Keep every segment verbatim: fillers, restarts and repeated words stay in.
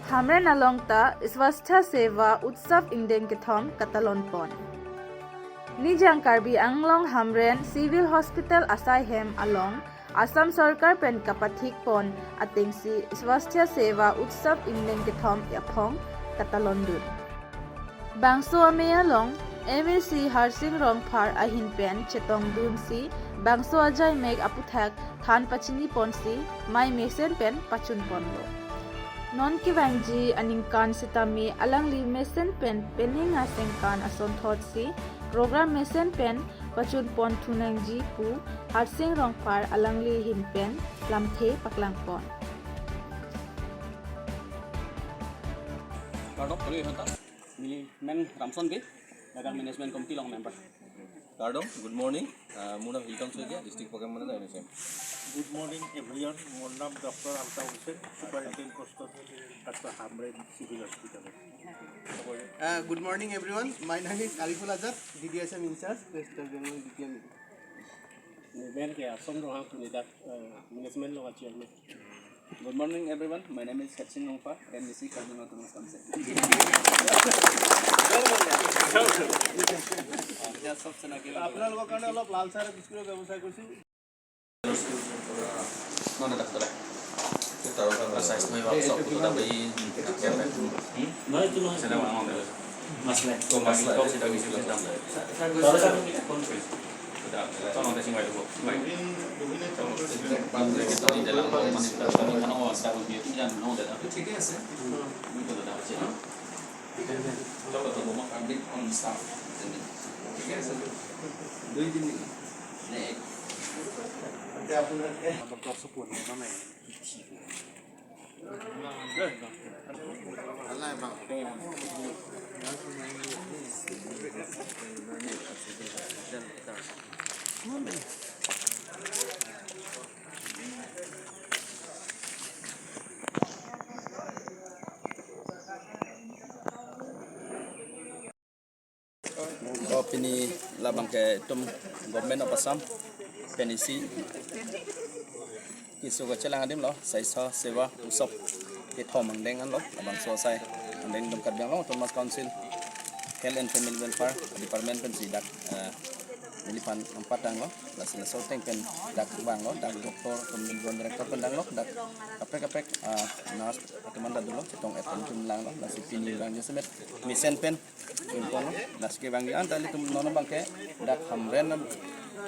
Hamren along ta Swasthya Seva Utsav ingdeng kethom katalon pon. Nijang Karbi Anglong Hamren Civil Hospital asai hem along Assam Sorkar pen kapathik pon atengsi Swasthya Seva Utsav ingdeng kethom aphong katalon dun. Bangso amei along M A C Harsing Rongphar ahin pen chetong dunsi bangso ajaimek aputhak than pachini ponsi mei mesen pen pachun ponlo. Non kevangji aningkan sitame alangli mesen pen penang asengkan asonthotsi program mesen pen pachun pon thu nangji pu Harsing Rongphar alangli ahin pen lamthe paklang pon. Kardom, kali hanta. Ni men Ramson Bey, Ladakh Management Committee along member. Kardom, good morning. Uh, মোৰ নাম Hilton Saikia, District Program Manager, N H M. Good morning, everyone. মোৰ নাম doctor Altaf Hussain, Superintendent Post of Hamren Civil Hospital. Uh, good morning, everyone. My name is Ariful Azad, D D S M in charge, West Bengal D T M. Movement ke Assam Rohang Punidak, uh, Management along chairman. Good morning, everyone. My name is Ketsing Rongphar, M D C, Karbi Anglong Autonomous Council. আপোনালোকৰ কাৰণে অলপ লাল চাহ বিস্কুটৰ ব্যৱস্থা কৰিছো। O pini labang ke itum Government of Assam pen isi keso kachelang adim lo, Swasthya Seva Utsav kethom angdeng anlo, labangso asai angdeng itum Karbi Anglong Autonomous Council Health and Family Welfare Department pensi dak, eh, neliphan nangpatanglo, lasi laso ateng pen dak vanglo, dak doctor, community director pen vanglo, dak kaprek kaprek, ah, nurse atum an ta dolo, chetong et pen itum langlo, lasi pini vang jasemet mesen pen ingkon, lasi kevang an ta ilitum non abang ke dak Hamren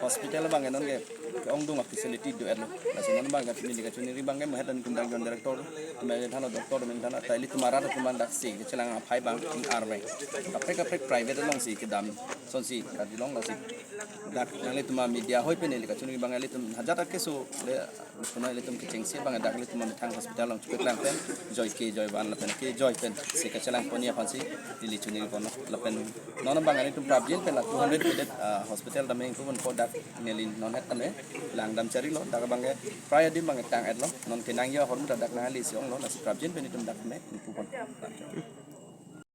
hospital abang ke non ke ke-ongdung a-facility do-etlo. Lasi non abang ke neli kachoningri abang ke mahet an itum dak Joint Director, itum thanlo doctor, itum thanlo ta ilitum arat atum an daksi kachelang aphai abang ing-ar abang. Kaprek kaprek private alongsi kedam asonsi karjulong, lasi dak nanglitum media hoi pen neli kachoningri abang ilitum hajat akeso le Lapen ilitum kechengsi abang dak ilitum amethang hospital along chupeklang pen joi ke joi van lapen ke joi pensi kachelang pon aphansi neli choningri ponlo. Lapen non abang ilitum prapjin pen la two hundred bedded, ah, hospital dam ingpu ponpo, dak neli non het tame langdam charilo, dak abang ke prai adim abang tang-etlo, non kenangji ahormu ta dak nanglisi onglo, lasi prapjin pen itum dak me ingpu pon.